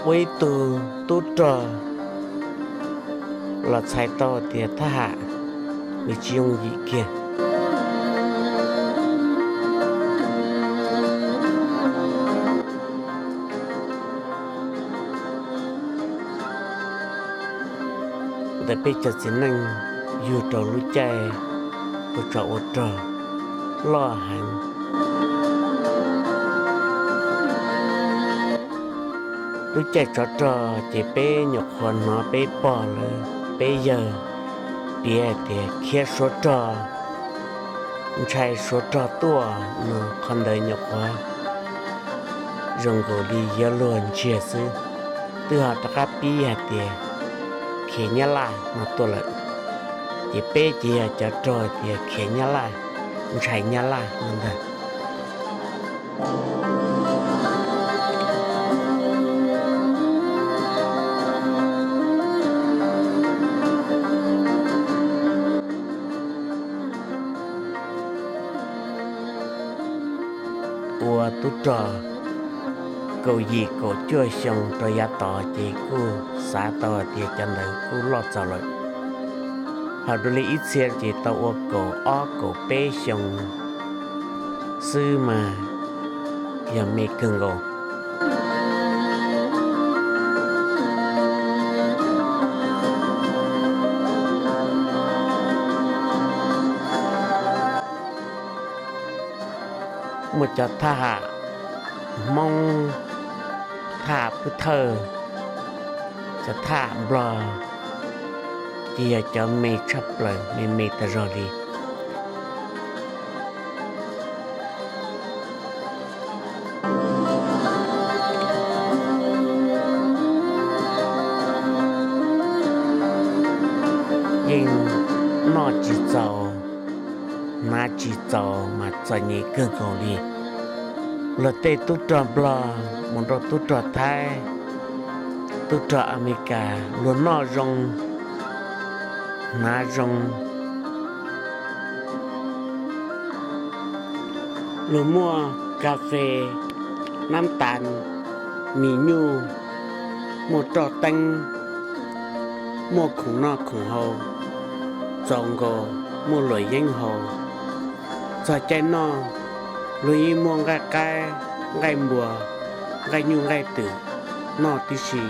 Ua ib tug tub rog los txhais tau tias thab ham nws tsis yooj yim kiag. Ntawm peb cov txiv neej yug rau lub caij ua tsov ua rog loj heev. Lub caij tsov rog ces peb nyuam qhuav hnov peb pog lawv peb yawg piav tias khiav suav rog, ntshai suav rog tuaj no, qhov ntawd nyuam qhuav zoo nkaus li yuav luag ntsiag xwb. Twb ho rov qab pib hais tias khiav nyab laj no tuaj lawm, ces peb ces yog cov rog tias khiav nyab laj, ntshai nyab laj no ntag. Ua tub rog kaum yim kaum cuaj xyoo rau yav tod ces kuj xav tau hais tias cov ntawd kuj loj txaus lawm. Ho dua li ib txhia ces tau ua kaum ob kaum peb xyoo xwb mas yog me kawg nkaus. Muaj cov thab ham Hmoob, thab ham Pub Thawj, cov thab ham Nplog, ces yog cov me tshaj plaws, me me tag zog li. Yeej noj tsis txaus, hnav tsis txaus mas txom nyem kawg nkaus li. Luag tej tub rog Nplog mus rau tub rog Thaib, tub rog Amelikas, luag noj zoo, hnav zoo. Luag muaj kas fes, nab tas, mis nyuj, muaj roj teeb, muaj khoom noj khoom haus, txaus nkaus, muaj luam yeeb haus. Txog caij noj, luag yeej muaj nqaij qaib, nqaij npua, nqaij nyuj nqaij twm noj tib si.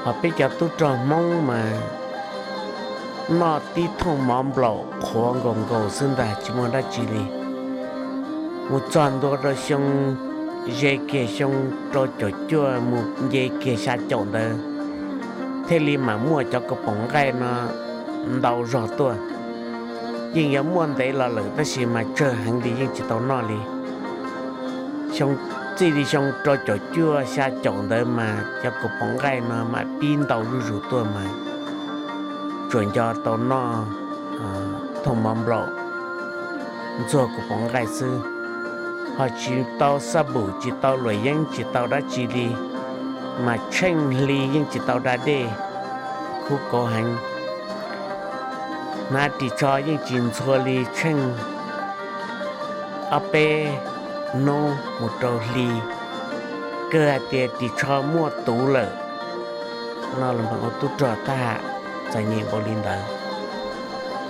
Ho peb cov tub rog Hmoob mas noj tib thooj mov nplaum qhuav nkaus nkaus xwb ntag, tsis muaj dab tsi li. Mus txog ntua rau xyoo, ze kiag xyoo rau caum cuaj mus nce kiag xya caum ntawd, thiaj li mam muaj cov kaus poom nqaij no ntau zog tuaj. Yeej yuav muaj ntev los lawm tab sis mas tsawg heev li yeej tsis tau noj li. Xyoo, txij li xyoo rau caum cuaj xya caum ntawd mas cov kaus poom nqaij no mam pib ntau zuj zus tuaj mas tsuas nco tau noj thooj mov nplaum, ntxuag kaus poom nqaij xwb, ho tsis tau xab npum, tsis tau luam yeeb, tsis tau dab tsi li, mas tsheej hli yeej tsis tau da dej, khuv kauv heev. Hnav ris tsho yeej tsis ntxhua li tsheej ob peb hnub mus rau hli, kawg hais tias ris tsho muaj tuv lawm no los mas ua tub rog thab ham txom nyem npaum li ntawd.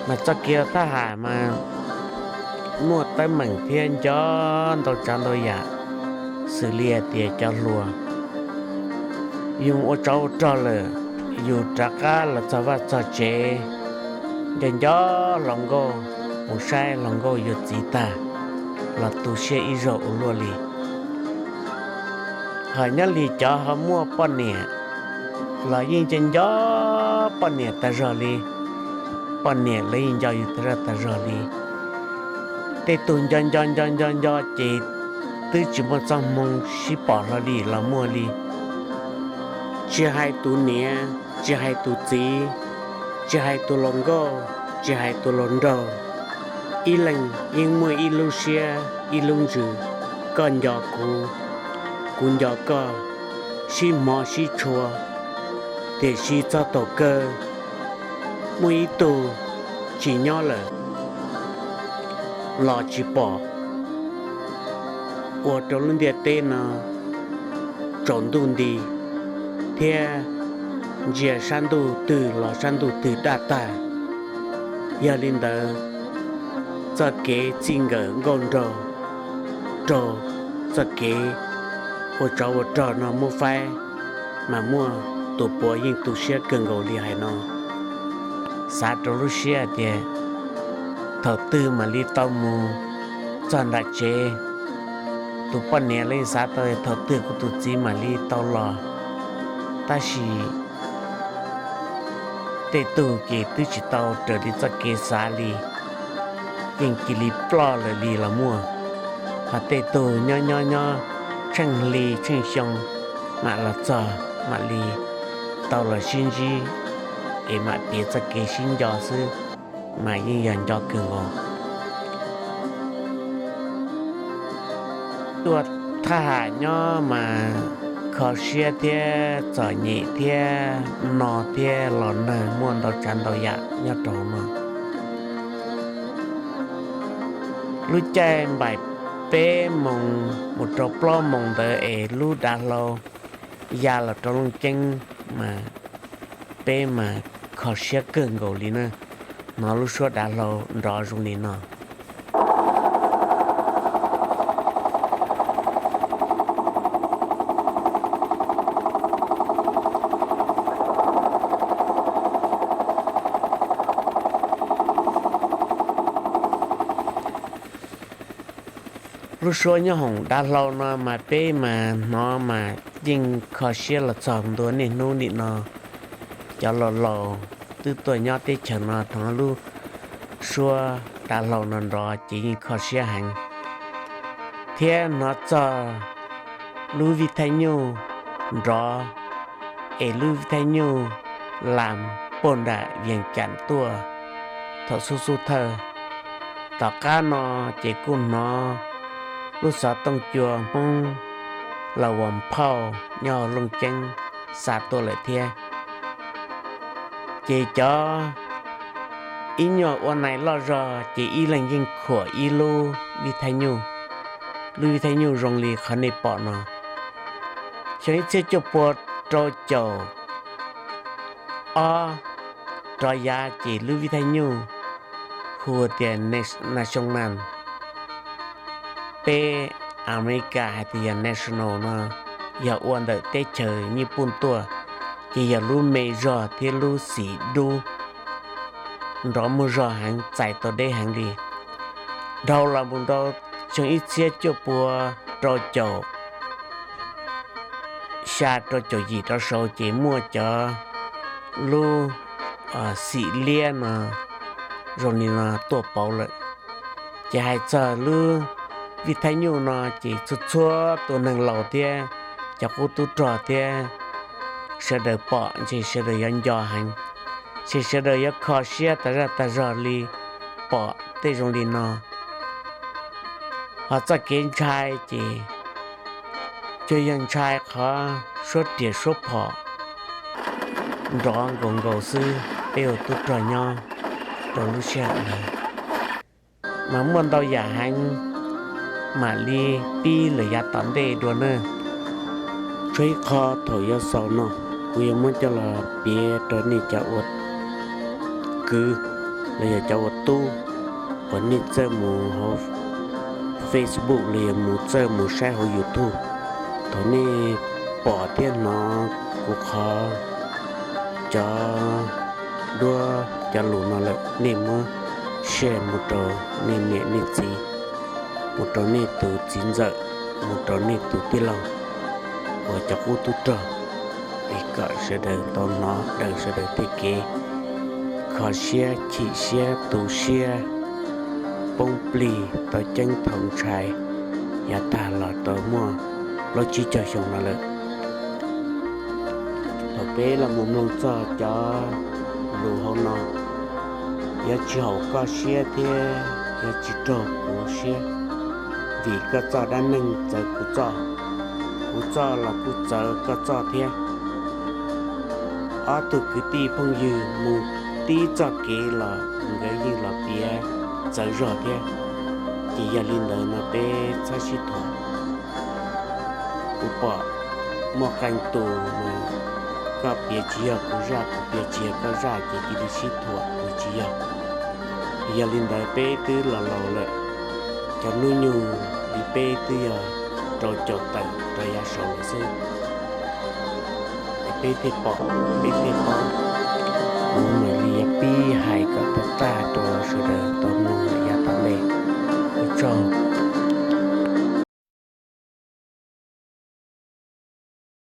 Mas txoj kev ua thab ham mas muaj teeb meem thiab nco ntau tsav ntau yam, xws li hais tias cov hluas yus ua tsov ua rog lawm, yus rov qab los txog vaj txog tsev, nco nco hluas nkauj, mus saib hluas nkauj yuav txiv tag los tu siab ib zaug ua luaj li. Ho nyob li cov ho muaj poj niam los yeej nco nco poj niam tag zog li, poj niam los yeej nco yus tag zog tag zog li. Tej tug nco nco nco nco nco ces twb tsis muaj txoj hmoo sib pom hlo li los muaj li. Tsis hais tus niam, tsis hais tus txiv, tsis hais tus hluas nkauj, tsis hais tus hluas nraug, ib leeg yeej muaj ib lub siab ib lub ntsws, koj nco kuv, kuv nco koj, sib hmov sib tshua. Tiam sis txog thaum kawg muaj ib tug tsis nyob lawm, los tsis pom, ua rau lub ntiaj teb no tsaus ntuj nti thiab ntsia sab ntuj twg los sab ntuj twg daj tag. Yog li ntawd, txoj kev txij nkawm nkauj nraug raug txoj kev ua tsov ua rog no muab faib, mas muaj tus puav yeej tu siab kawg nkaus li hais no. Xav rau lub siab tias thaum twg mam li tau mus txog nram tsev. Tus poj niam los xav tau thaum twg kuv tus txiv mam li tau los, tab sis tej tug ces twb tsis tau raws li txoj kev xav li, yeej cia li ploj lawm li los muaj. Hos tej tug nyob nyob nyob tsheej hli tsheej xyoo mam los txog, mam li tau los sib ntsib es mam piav txoj kev sib nco xwb, mas yeej yog nco kawg nkaus. Tuaj thaj ham nyob mas kho siab thiab txom nyem thiab no thiab los nag, muaj ntau tsav ntau yam nyob rau no. Lub caij npaim peb moos mus rau plaub moos ntawd es lub dav hlau ya los rau Looj Ceeb mas peb mas kho siab kawg nkaus li na. Hnov lub suab dav hlau nrov zoo li no. Lub suab nyob hoom dav hlau no mas peb mas hnov mas yeej kho siab los txog ntua niaj hnub nim no. Cov laus laus twb tuaj nyob teb chaws no hnov lub suab dav hlau no nrov ces yeej kho siab heev, thiab hnov txog lub vij thaj nyuj nrov, es lub vij thaj nyuj lam puag nram Vias Cas tuaj thaum xub xub thawj. Tom qab no ces kuj hnov lub xov tooj cua Hmoob los uas phauj nyob Looj Ceeb xa tuaj lawm thiab. Ces cov ib nyuag ua nais loj zog ces ib leeg yeej khuam ib lub vij thaj nyuj. Lub vij thaj nyuj zoo li qhov nej pom no. Xyoo ib txhiab cuaj pua rau caum ob rov yav ces lub vij thaj nyuj hu tias National, peb Amelikas hais tias yog National no, yog ua ntawm teb chaws Nyij Pooj tuaj, ces yog lub me zog thiab lub xim dub, nrov muaj zog heev, txais tau deb heev li. Dhau los mus rau xyoo ib txhiab cuaj pua rau caum xya rau caum yim rov saud ces muaj cov lub xim liab no zoo li no tuaj pauv lawm. Ces hais txog lub vij thaj nyuj no ces txhua txhua tus neeg laus thiab cov qub tub rog thiab sawv daws pom ntshe sawv daws yuav nco heev, ntshe sawv daws yuav kho siab tas zaj tas zog li pom tej zoo li no. Ho txoj kev ntshai ces cuag yog ntshai qhov suab riam suab phom nrov nkaus nkaus xwb, peb ua tub rog nyob rau lub sij hawm ntawd. Mas muaj ntau yam heev mam li pib lawm yav tom ntej dua na. Tshuav ib qho thaum yuav xaus no, kuv yuav muab coj los piav rau nej cov ua kwv los yog cov ua tub uas nej txawj mus hauv Facebook los yog mus txawj mus saib hauv YouTube. Thaum nej pom thiab hnov kuv qhov cov duab cov lus no lawm, nej muab share mus rau nej niam nej txiv, mus rau nej tus txiv ntxawm, mus rau nej tus tij laug uas cov qub tub rog, es kom sawv daws tau hnov daws sawv daws tej kev kho siab, chim siab, tu siab, poob plig, tau ceeb thaum ntshai, yav tag los tau muaj plaub tsib caug xyoo no lawm. Thaum peb los mus mloog txog cov lus hauv no, yuav tsis haum koj siab thiab yuav tsis raug kuv siab, vim koj txoj dab neeg txawv kuv txoj, kuv txoj los kuj txawv koj txoj thiab. Ob tug kwv tij phooj ywg mus tib txoj kev los nkawd yeej los piav txawv zog thiab. Yog li ntawd mas peb txhob sib thuam. Kuv pom muaj qee tus mas koj piav tsis yog kuv zaj, kuv piav tsis yog koj zaj ces cia li sib thuam, nws tsis yog. Yog li ntawd peb twb los laus lawm, cov hnub nyoog li peb twb yog rau caum tawm rau yav saud lawm xwb, es peb thiaj pom, peb thiaj paub. Kuv mam li yuav pib hais kom tag tag rau sawv daws tau mloog lawm yav tom ntej. Ua tsaug.